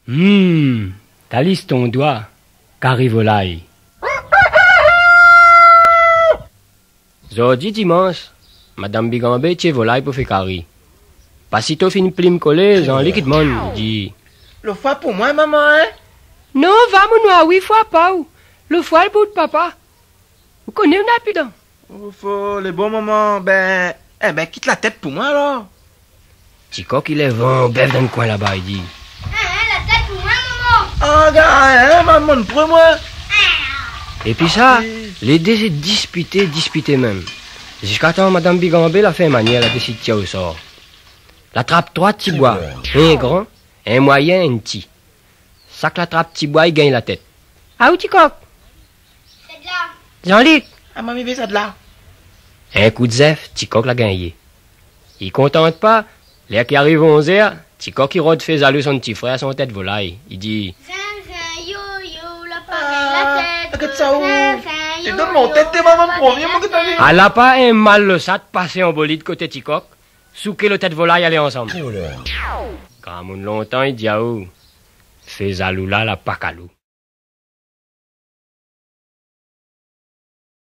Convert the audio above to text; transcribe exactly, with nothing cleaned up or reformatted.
Hmm, talis ton doi, kari volay. Zordi dimansh, madam Biganbé tié volay pou fé kari. Pasito fine plim kolé, Zanlik i domann, i di : « Lo foi pou moin, momon, in ? » « Non, va, mon noir, oui, foi pa ou. Lo foi lé pou out papa. Ou koné, ou na pi dan. » « Ouf, lé bon, momon. Bin, ében, kit la tèt pou moin, alor. » Tikok i lèv in bèf dann koin laba, i di : « Hin, la tèt pou moin, momon. » « Aga, hin, momon, pran moin. » Épi sa, lé dé sé dispité, dispité mèm. Ziskatan madam Biganbé la fé in manièr, la désid tir o sor. La trap troi ti boi, in gran, in moiyin, in ti. Sak la trap ti boi i gingn la tèt. « Aou, Tikok. » « Zanlik. » « A, moin mi vé sa de la. » In kou d'zèf, Tikok la gingné. I kontant pa, lèr ki ariv onzèr, Tikok i rod fé zalou son ti frèr son tèt volay. I di : « Zin, zin, yo, yo, la pa gingn la tèt. Zin, zin, yo, yo, la pa gingn la tèt. » Ala pa in mal lo sat pasé an bolid koté Tikok, souké lo tèt volay alé ansanm. Gramoun lontan i di aou : fé zalou la, la pa kalou.